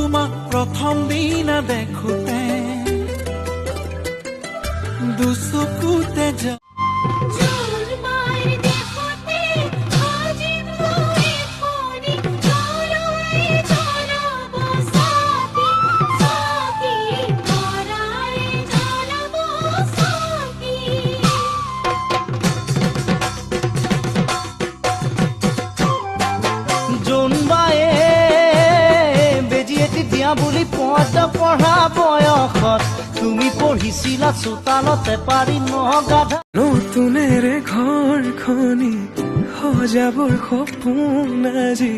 তোমাক প্ৰথম দিনা দেখোতে দুচকুতে জোনবাইৰ দেশতে আজি মই এখনি জ্বলাই জ্বলাব চাকি, চাকি কৰাই জ্বলাব চাকি। জোনবায়ে বেজি এটি দিয়া বুলি পদ পঢ়া বয়সত তুমি পঢ়িছিলা চোতালতে পাৰি নগাধা। নতুনেৰে ঘৰখনি সজাবৰ সপোন আজি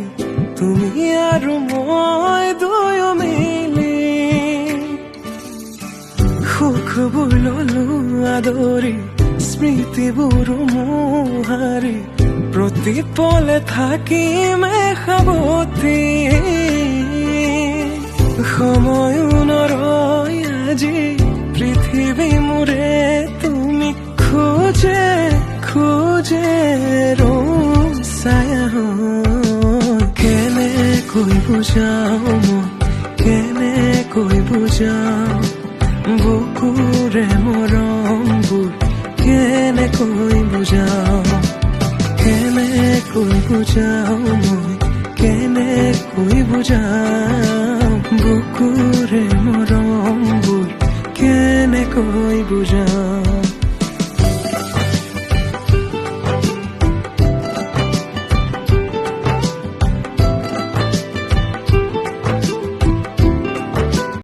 তুমি আৰু মই দুয়ো মিলি। সুখবোৰ ললো আদৰি, স্মৃতিবোৰো মোহাৰি, প্ৰতি পলে থাকিম সাৱতি। সময়ো নৰয় আজি পৃথিৱী মোৰে, তুমি খোজে খোজে ৰৈ। কেনেকৈ বুজাও মই, কেনেকৈ বুজাও বুকুৰে মৰমবোৰ, কেনেকৈ বুজাও, কেনেকৈ বুজাও মই, কেনেকৈ বুজাও বুকুৰে মৰমবোৰ, কেনেকৈ বুজাও।